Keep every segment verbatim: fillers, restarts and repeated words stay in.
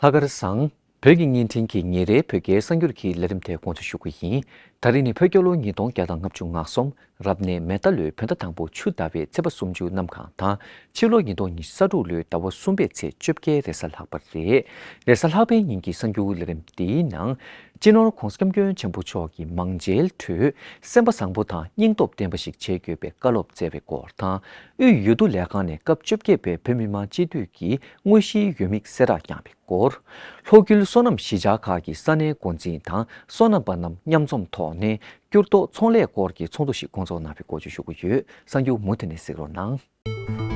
ལྷག་དཀར་བཟང་། བོད་ཀྱི་བརྙན་འཕྲིན་གྱི་ཉིན་རེའི་བོད་སྐད་གསར་འགྱུར་གྱི་ལས་རིམ་དེ་འགོ་འཛུགས་ཞུ་གི་ཡིན། ད་རིང་ནི་བོད་རྒྱལ་ལོ་ཉིས་སྟོང་བརྒྱ་དང་ལྔ་བཅུ་ང་གསུམ། རབ་གནས་མེ་རྟ་ལོའི་བོད་ཟླ་དང་པོ་ཆུ་ཟླ་བའི་ཚེས་པ་སུམ་ཅུ་གནམ་གང་དང་། ཕྱི་ལོ་ཉིས་སྟོང་ཉི་ཤུ་རྩ་དྲུག་ལོའི་ཟླ་བ་གསུམ་པའི་ཚེས་བཅོ་བརྒྱད་རེས་གཟའ་ལྷག་པ་རེད། རེས་གཟའ་ལྷག་པའི་ཉིན་གྱི་གསར་འགྱུར་ལས་རིམ་འདིའི་ནང་། སྤྱི་ནོར་༧གོང་ས་༧སྐྱབས་མགོན་ཆེན་པོ་མཆོག་གི་མང་མཇལ་ཁྲོད་སེམས་པ་བཟང་པོ་དང་སྙིང་སྟོབས་ལྡན་པ་ཞིག་བྱེད་དགོས་པའི་བཀའ་སློབ་སྩལ་བའི་སྐོར་དང་། དབུས་འོས་བསྡུ་ལས་ཁང་ནས་སྐབས་བཅོ་བརྒྱད་པའི་བོད་མི་མང་སྤྱི་འཐུས་ཀྱི་དངོས་གཞིའི་འོས་མི་གསལ་བསྒྲགས་བསྐྱངས་པའི་སྐོར། ལྷོ་ཁུལ་སོ་ནམ་གཞིས་ཆགས་ཁག་གི་ས་གནས་འགོ་འཛིན་དང་སོ་ནམ་པ་རྣམས་མཉམ་འཛོམས་ཐོག་ནས་འགྱུར་ལྡོག་ཚོང་ལས་སྐོར་གྱི་ཚོགས་འདུ་ཞིག་སྐོང་ཚོགས་གནང་བའི་སྐོར་བཅས་ཞུ་གི་ཡོད། གསར་འགྱུར་མུ་མཐུད་ནས་གཟིགས་རོགས་གནང་།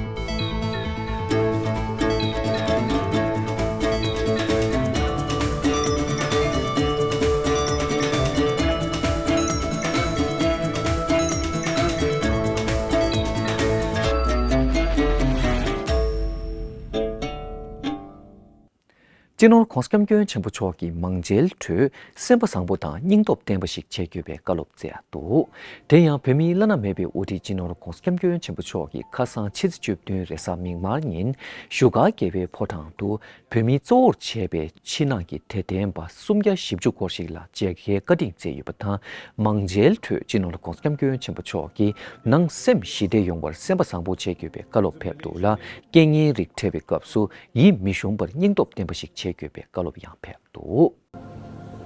སྤྱི་ནོར་༧གོང་ས་༧སྐྱབས་མགོན་ཆེན་པོ་མཆོག་གི་མང་མཇལ་ཁྲོད་སེམས་པ་བཟང་པོ་དང་སྙིང་སྟོབས་ལྡན་པ་ཞིག་བྱེད་དགོས་པའི་བཀའ་སློབ་སྩལ་འདུག་དེ་ཡང་བོད་མིའི་བླ་ན་མེད་པའི་དབུ་ཁྲིད་སྤྱི་ནོར་༧གོང་ས་༧སྐྱབས་མགོན་ཆེན་པོ་མཆོག་གིས་ཁ་སང་ཕྱི་ཚེས་བཅུ་བདུན་རེས་གཟའ་མིག་དམར་ཉིན་བཞུགས་སྒར་རྒྱལ་བའི་ཕོ་བྲང་དུ་བོད་མིའི་གཙོ་བོར་བྱས་པའི་ཕྱི་ནང་གི་དད་ལྡན་པ་སུམ་བརྒྱ་བཞི་བཅུ་སྐོར་ཞིག་ལ་མཇལ་ཁའི་བཀའ་དྲིན་སྩལ་ཡོད་པ་དང་། མང་མཇལ་ཁྲོད་སྤྱི་ནོར་༧གོང་ས་༧སྐྱབས་མགོན་ཆེན་པོ་མཆོག་གིས་ནང་སེམས་ཞི་བདེ་ཡོང་བར་སེམས་པ་བཟང་པོ་བྱེད་དགོས་པའི་བཀའ་སློབ་ཕེབས་འདུག་ལ། རྐྱེན་ངན་རིགས་འཕྲད་པའི་སྐབས་སུ་ཡིད་མི་ཞུམ་པར་སྙིང་སྟོབས་ལྡན་པ་ཞིག་བྱེད་དགོས་པའི་བཀའ་སློབ་ཡང་ཕེབས་འདུག་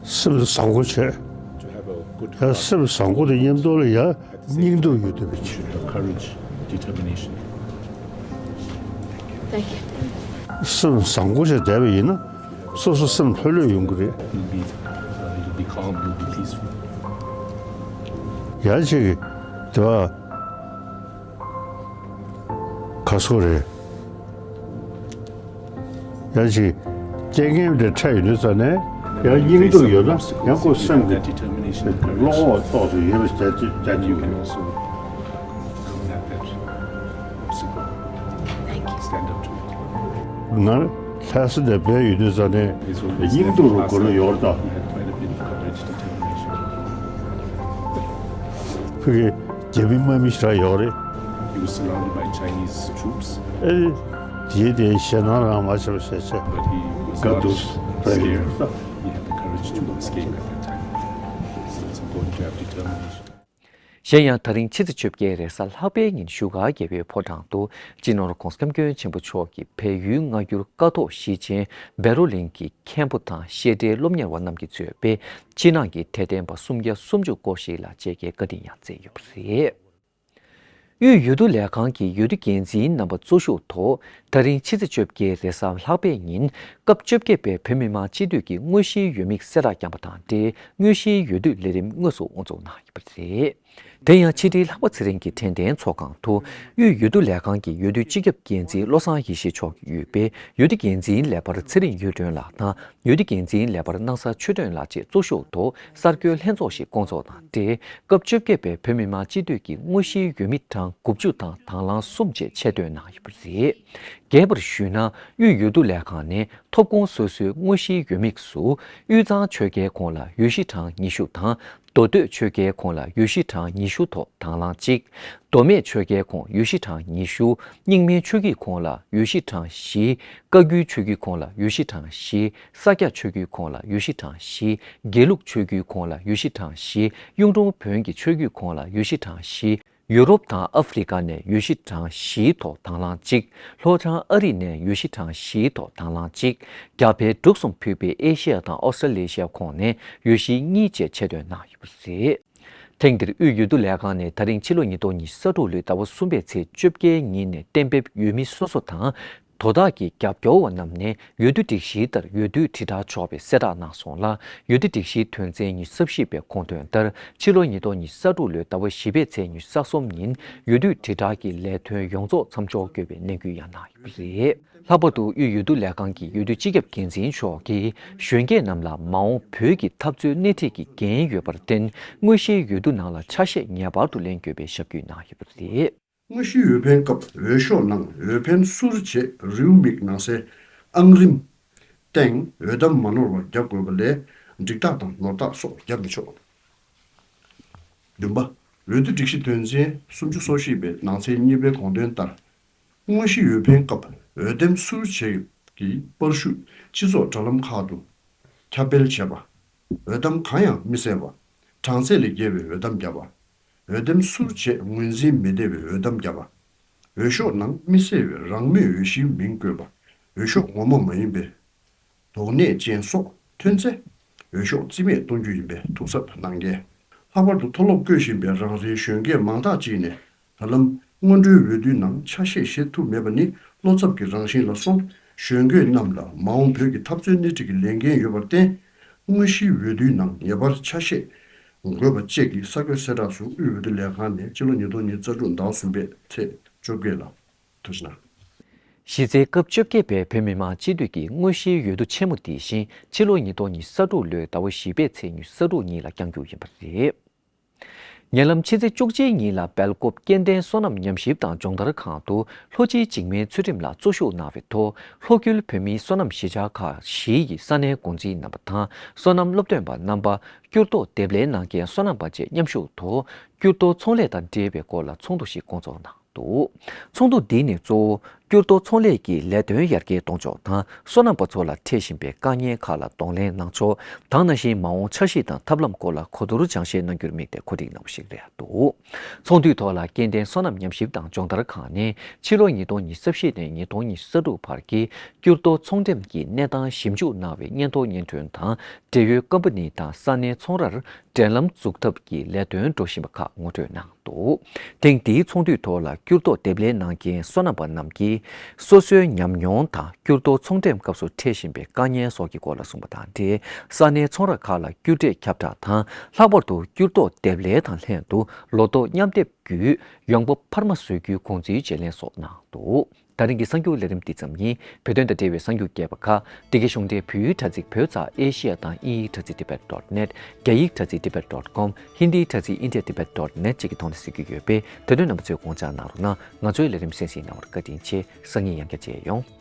སེམས་བཟང་པོ་བྱས། ཡང་སེམས་བཟང་པོ་དང་མཉམ་དུ་ལ་ཡང་སྙིང་སྟོབས་ཡོད་བསྡད་པ་བྱེད། Courage, determination. Thank you. སེམས་བཟང་པོ་བྱས་བསྡད་པ་ཡིན་ན་སོ་སོ་སེམས་ལྷོད་ལྷོད་ཡོང་གི་རེད། You'll be, uh, you'll be calm, you'll be peaceful. ཡང་ཅིག་དེ་བ། ག་སོ་རེད། ཡང་ཅིག་རྐྱེན་ངན་དེ་འཕྲད་ཡོང་དུས་ཙ་ནས་ཡང་སྙིང་སྟོབས་ཡོད་ན་ཡང་ཁོ་སེམས་ཀྱི་བློ་ཁོག་ཏོག་ཙམ་ཡོད་པ་བྱ་བྱ་བྱ་རྒྱུ་ཡོད། ང་ལྷ་ས་ནས་བསྡད་ཡོད་དུས་ཙ་ནས་སྙིང་སྟོབས་རུ་གོ་ལ་ཡོད་ད། ཕ་གི་རྒྱ་མི་དམག་མི་ཞེ་དྲག་ཡོད་རེད། He was surrounded by Chinese troops. ཨེ། དེའི་དེ་ཞེད་སྣང་རང་མ་བྱེད་པ་བྱས་བྱས། But he was དགའ་འདུག་སྐྱོ་ཡོད་ས། He had the courage to escape at that time. So it's important to have determination. གཞན་ཡང་ད་རིང་ཕྱི་ཚེས་བཅོ་བརྒྱད་རེས་གཟའ་ལྷག་པའི་ཉིན་བཞུགས་སྒར་རྒྱལ་བའི་ཕོ་བྲང་དུ་སྤྱི་ནོར་༧གོང་ས་༧སྐྱབས་མགོན་ཆེན་པོ་མཆོག་གིས་བལ་ཡུལ་སྔ་འགྱུར་ཀཿཐོག་གཞིས་ཆེན་བེ་རོ་ལིང་གི་མཁན་པོ་དང་བཤད་གྲྭའི་སློབ་གཉེར་བ་རྣམས་ཀྱིས་གཙོས་པའི་ཕྱི་ནང་གི་དད་ལྡན་པ་སུམ་བརྒྱ་སུམ་ཅུ་སྐོར་ཞིག་ལ་མཇལ་ཁའི་བཀའ་དྲིན་ཡང་སྩལ་ཡོད་པ་རེད། དབུས་འོས་བསྡུ་ལས་ཁང་གི་འོས་བསྡུ་འགན་འཛིན་རྣམ་པ་གཙོ་བཞུགས་ཐོག་ད་རིང་ཕྱི་ཚེས་བཅོ་བརྒྱད་རེས་གཟའ་ལྷག་པའི་ཉིན་སྐབས་བཅོ་བརྒྱད་པའི་བོད་མི་མང་སྤྱི་འཐུས་ཀྱི་དངོས་གཞིའི་འོས་མི་གསལ་བསྒྲགས་བསྐྱངས་པ་དང་འབྲེལ་དངོས་གཞིའི་འོས་བསྡུ་ལས་རིམ་དངོས་སུ་དབུ་འཛུགས་གནང་ཡོད་པ་རེད། དེ་ཡང་ཕྱི་དྲིལ་ལྷག་པ་ཚེ་རིང་གི་དྲན་རྟེན་ཚོགས་ཁང་དུ་དབུས་འོས་བསྡུ་ལས་ཁང་གི་འོས་བསྡུ་སྤྱི་ཁྱབ་འགན་འཛིན་བློ་བཟང་ཡེ་ཤེས་མཆོག་གིས་དབུས་པའི་འོས་བསྡུ་འགན་འཛིན་ལས་འཕར་ཚེ་རིང་གཡུ་སྒྲོན་ལགས་དང་། འོས་བསྡུ་འགན་འཛིན་ལས་འཕར་སྣང་ས་ཆོས་སྒྲོན་ལགས་བཅས་གཙོ་བཞུགས་ཐོག་གསར་འགོད་ལྷན་ཚོགས་ཤིག་བསྐོང་ཚོགས་དང་འབྲེལ་སྐབས་བཅོ་བརྒྱད་པའི་བོད་མི་མང་སྤྱི་འཐུས་ཀྱི་དངོས་གཞིའི་འོས་མི་གྲངས་དགུ་བཅུ་དང་དང་བླངས་གསུམ་བཅས་ཆེད་བཏོན་གནང་ཡོད་པ་རེད། རྒྱས་པར་ཞུས་ན་དབུས་འོས་བསྡུ་ལས་ཁང་ནས་ཐོབ་ཁོངས་སོ་སོའི་དངོས་གཞིའི་འོས་མི་སུ། དབུས་གཙང་ཆོལ་ཁའི་ཁོངས་ལ་འོས་གཞི་གྲངས་ཉི་ཤུ་དང་། མདོ་སྟོད་ཆོལ་ཁའི་ཁོངས་ལ་འོས་གཞི་གྲངས་ཉི་ཤུ་ཐོག་དང་བླངས་གཅིག་མདོ་སྨད་ཆོལ་ཁའི་ཁོངས་འོས་གཞི་གྲངས་ཉི་ཤུ། རྙིང་མའི་ཆོས་བརྒྱུད་ཁོངས་ལ་འོས་གཞི་གྲངས་བཞི། བཀའ་བརྒྱུད་ཆོས་བརྒྱུད་ཁོངས་ལ་འོས་གཞི་གྲངས་བཞི། ས་སྐྱ་ཆོས་བརྒྱུད་ཁོངས་ལ་འོས་གཞི་གྲངས་བཞི། དགེ་ལུགས་ཆོས་བརྒྱུད་ཁོངས་ལ་འོས་གཞི་གྲངས་བཞི། གཡུང་དྲུང་བོན་གྱི་ཆོས་བརྒྱུད་ཁོངས་ལ་འོས་གཞི་གྲངས་བཞི། ཡུ་རོབ་དང་ཨ་ཧྥེ་རི་ཀ་ནས་འོས་གཞི་གྲངས་བཞིའི་ཐོག་དང་བླངས་གཅིག་ལྷོ་བྱང་ཨ་རི་ནས་འོས་གཞི་གྲངས་བཞིའི་ཐོག་དང་བླངས་གཅིག་རྒྱ་བལ་འབྲུག་གསུམ་ཕུད་པའི་ཨེ་ཤེ་ཡ་དང་ཨོ་སི་ཀྲ་ལེ་ཤི་ཡ་ཁོངས་ནས་འོས་གཞི་གཉིས་བཅས་ཆེད་བཏོན་གནང་ཡོད་པ་རེད། ཐེངས་འདིར་དབུས་འོས་བསྡུ་ལས་ཁང་ནས་ད་རིང་ཕྱི་ལོ་ཉིས་སྟོང་ཉི་ཤུ་རྩ་དྲུག་ལོའི་ཟླ་བ་གསུམ་པའི་ཚེས་བཅོ་བརྒྱད་ཉིན་ནས་གཏན་འབེབས་འོས་མི་སོ་སོ་དང་། དོ་བདག་གི་རྒྱབ་སྐྱོར་བ་རྣམས་ནས་འོས་བསྡུ་སྒྲིག་གཞི་ལྟར་འོས་བསྡུའི་དྲིལ་བསྒྲགས་ཆོག་པའི་གསལ་བསྒྲགས་གནང་སོང་ལ། འོས་བསྡུ་སྒྲིག་གཞིའི་དོན་ཚན་ཉི་ཤུ་རྩ་བཞི་པའི་དགོངས་དོན་ལྟར་ཕྱི་ལོ་ཉིས་སྟོང་ཉི་ཤུ་རྩ་དྲུག་ལོའི་ཟླ་བ་བཞི་པའི་ཚེས་ཉི་ཤུ་རྩ་གསུམ་ཉིན་འོས་བསྡུའི་དྲིལ་བསྒྲགས་ཀྱི་ལས་དོན་ཡོངས་རྫོགས་མཚམས་འཇོག་དགོས་པའི་གནད་སྐུལ་ཡང་གནང་ཡོད་པ་རེད། ལྷག་པར་དུ་དབུས་འོས་བསྡུ་ལས་ཁང་གི་འོས་བསྡུ་སྤྱི་ཁྱབ་འགན་འཛིན་མཆོག་གིས་གཞོན་སྐྱེས་རྣམས་ལ་མ་འོངས་བོད་ཀྱི་འཐབ་རྩོད་སྣེ་ཁྲིད་ཀྱི་འགན་ཡོད་པར་བརྟེན་དངོས་གཞིའི་འོས་བསྡུ་ནང་ལ་ཆ་ཤས་ངེས་པར་དུ་ལེན་དགོས་པའི་ཞབས་སྐུལ་གནང་ཡོད་པ་རེད། དངོས་གཞིའི་འོས་འཕེན་སྐབས་འོས་ཤོག་ནང་འོས་འཕེན་སུར་བྱེད་རེའུ་མིག་ནང་གསལ་ཨང་རིམ་སྟེང་འོས་ཐམ་མ་ནོར་བ་བརྒྱབ་དགོས་པ་ལས་འགྲིག་རྟགས་དང་ནོར་རྟགས་སོགས་བརྒྱབ་མི་ཆོག་བདུན་པ། འོས་བསྡུ་སྒྲིག་གཞི་དོན་ཚན་སུམ་ཅུ་སོ་བཞི་པའི་ནང་ཚན་གཉིས་པའི་དགོངས་དོན་ལྟར། དངོས་གཞི་འོས་འཕེན་སྐབས་འོས་འདེམས་སུར་བྱེད་ གི་པར་བཤུས་སྤྱི་ཚོགས་དྲ་ལམ་ཁག་ཏུ་ཁྱབ་སྤེལ་བྱས་པ། འོས་གཏམ་གང་ཡང་མི་གསལ་བ། གྲངས་ཚད་ལས་བརྒལ་བའི་འོས་གཏམ་བརྒྱབ་པ། འོས་འདེམས་སུར་བྱས་ངོས་འཛིན་མི་བདེ་བའི་འོས་གཏམ་བརྒྱབ་པ། འོས་ཤོག་ནང་མི་གསལ་བའི་རང་མོས་འོས་གཞིའི་མིང་བཀོད་པ། འོས་ཤོག་ངོ་མ་མ་ཡིན་པའི་དོགས་གནད་ཅན་སོགས་ཐོན་ཚེ། འོས་ཤོག་རྩིས་མེད་གཏོང་རྒྱུ་ཡིན་པའི་ཐུགས་འཚབ་གནང་མཁན། ལྷག་པར་དུ་མཐོ་སློབ་བཀོད་བཞིན་པའི་རང་རེའི་གཞོན་སྐྱེས་མང་དག་ཅིག་ནས། ད་ལམ་སྔོན་འགྲོའི་འོས་བསྡུའི་ནང་ཆ་ཤས་བཞེས་ཐུབ་མེད་པ་ནི་བློ་འཚབ་ཀྱི་རང་བཞིན་ལ་སོགས། གཞོན་སྐྱེས་རྣམས་ལ་མ་འོངས་བོད་ཀྱི་འཐབ་རྩོད་སྣེ་ཁྲིད་ཀྱི་ལས་འགན་ཡོད་པར་བརྟེན། དངོས་གཞིའི་འོས་བསྡུའི་ནང་ངེས་པར་ཆ་ཤས་དགོས་པ་བཅས་ཀྱི་ས་བགོས་གསལ་བསྒྲགས་སུ་དབུས་འོས་བསྡུ་ལས་ཁང་ནས་ཕྱི་ལོ་ཉིས་སྟོང་ཉི་ཤུ་རྩ་དྲུག་ཟླ་བ་གསུམ་པའི་ཚེས་བཅོ་བརྒྱད་ལ། ཐུགས་རྗེ་གནང་། གཞི་རྩའི་སྐབས་བཅོ་བརྒྱད་པའི་བོད་མི་མང་སྤྱི་འཐུས་ཀྱི་དངོས་གཞིའི་འོས་བསྡུ་ཆེན་མོ་དེ་བཞིན་ཕྱི་ལོ་ཉིས་སྟོང་ཉི་ཤུ་རྩ་དྲུག་ལོའི་ཟླ་བ་བཞི་པའི་ཚེས་ཉི་ཤུ་རྩ་དྲུག་ཉིན་ལ་བསྐྱང་རྒྱུ་ཡིན་པ་རེད། ཉེ་ལམ་ཕྱི་ཚེས་བཅུ་གཅིག་ཉིན་ལ་སྦེལ་ཀོབ་སྐྱེ་ལྡན་སོ་ནམ་ཉམས་ཞིབ་དང་སྦྱོང་བརྡར་ཁང་དུ་ལྷོ་སྤྱིའི་འཇིགས་མེད་ཚུལ་ཁྲིམས་ལགས་གཙོ་བཞུགས་གནང་བའི་ཐོག་ལྷོ་ཁུལ་བོད་མིའི་སོ་ནམ་གཞིས་ཆགས་ཁག་བཞི་ཡི་ས་གནས་འགོ་འཛིན་རྣམ་པ་དང་སོ་ནམ་སློབ་སྟོན་པ་རྣམ་པ། སྐྱུར་རྡོག་འདེབས་ལས་གནང་མཁན་སོ་ནམ་པ་བཅས་མཉམ་ཞུགས་ཐོག་སྐྱུར་རྡོག་ཚོང་ལས་དང་འབྲེལ་བའི་སྐོར་ལ་ཚོགས་འདུ་ཞིག་སྐོང་ཚོགས་གནང་འདུག་ཚོགས་འདུ་འདི་ནི་གཙོ་བོ་སྐྱུར་རྡོག་ཚོང་ལས་ཀྱི་ལས་དོན་ཡར་རྒྱས་གཏོང་ཕྱོགས་དང་སོ་ནམ་པ་ཚོ་ལ་འཕྲད་བཞིན་པའི་དཀའ་ངལ་ཁག་ལ་གདོང་ལེན་གནང་ཕྱོགས་དང་། ནང་བཞིན་མ་འོངས་འཆར་གཞི་དང་ཐབས་ལམ་སྐོར་ལ་གོ་བསྡུར་སྦྱང་བཤད་གནང་རྒྱུར་དམིགས་ཏེ་གོ་སྒྲིག་གནང་བ་ཞིག་རེད་འདུག་ཚོགས་འདུའི་ཐོག་ལ་སྐྱེ་ལྡན་སོ་ནམ་ཉམས་ཞིབ་དང་སྦྱོང་བརྡར་ཁང་ནས་ཕྱི་ལོ་ཉིས་སྟོང་ཉི་ཤུ་རྩ་བཞི་ནས་ཉིས་སྟོང་ཉི་ཤུ་རྩ་དྲུག་བར་གྱི་སྐྱུར་རྡོག་ཚོང་འགྲེམས་ཀྱི་གནས་སྟངས་ཞིབ་འཇུག་གནང་བའི་སྙན་ཐོ་སྙན་སྒྲོན་དང་། འབྲེལ་ཡོད་ཀམ་པ་ནི་དང་ས་གནས་ཚོང་རར་འབྲེལ་ལམ་འཛུགས་ཐབས་ཀྱི་ལས་དོན་འགྲོ་བཞིན་པ་ཁག་ངོ་སྤྲོད་གནང་འདུག་ཐེངས་འདིའི་ཚོགས་འདུའི་ཐོག་ལ་སྐྱུར་རྡོག་འདེབས་ལས་གནང་མཁན་སོ་ནམ་པ་རྣམས་ཀྱིས་སོ་སོའི་ཉམས་མྱོང་དང་སྐྱུར་རྡོག་ཚོང་འགྲེམས་སྐབས་སུ་འཕྲད་བཞིན་པའི་དཀའ་ངལ་སོགས་ཀྱི་སྐོར་ལ་གསུངས་པ་དང་འབྲེལ། ས་གནས་ཚོང་ར་ཁག་ལ་སྐྱུར་འབྲས་ཁྱབ་བསྒྲགས་དང་། ལྷག་པར་དུ་སྐྱུར་རྡོག་འདེབས་ལས་དང་ལྷན་དུ་ལོ་ཏོག་མཉམ་འདེབས་བརྒྱུད་ཡོང་འབབ་འཕར་མ་བཟོ་རྒྱུའི་གོང་ཚུལ་བརྗེ་ལེན་སོགས་གནང་འདུག་ད་རིང་གི་གསར་འགྱུར་ལས་རིམ་འདི་ཙམ་ཡིན། བོད་དོན་དང་འབྲེལ་བའི་གསར་འགྱུར་རྒྱས་པ་ཁག་འདི་གའི་གཞུང་འབྲེལ་བོད་ཡིག་དྲ་ཚིགས་བོད་ཙ་ཨེ་ཤི་ཡ་དང་དབྱིན་ཡིག་དྲ་ཚིགས་tibet dot net། རྒྱ་ཡིག་དྲ་ཚིགས་tibet dot com། ཧིན་དིའི་དྲ་ཚིགས་india tibet dot net བཅས་ཀྱི་ཐོག་ནས་གཟིགས་རྒྱུ་ཡོད་པས། དེ་དོན་རྣམ་པ་ཚོས་དགོངས་འཇགས་གནང་རོགས་གནང་། ང་ཚོའི་ལས་རིམ་གསན་གཟིགས་གནང་བར་བཀའ་དྲིན་ཆེ། སང་ཉིན་ཡང་བསྐྱར་མཇལ་ཡོང་།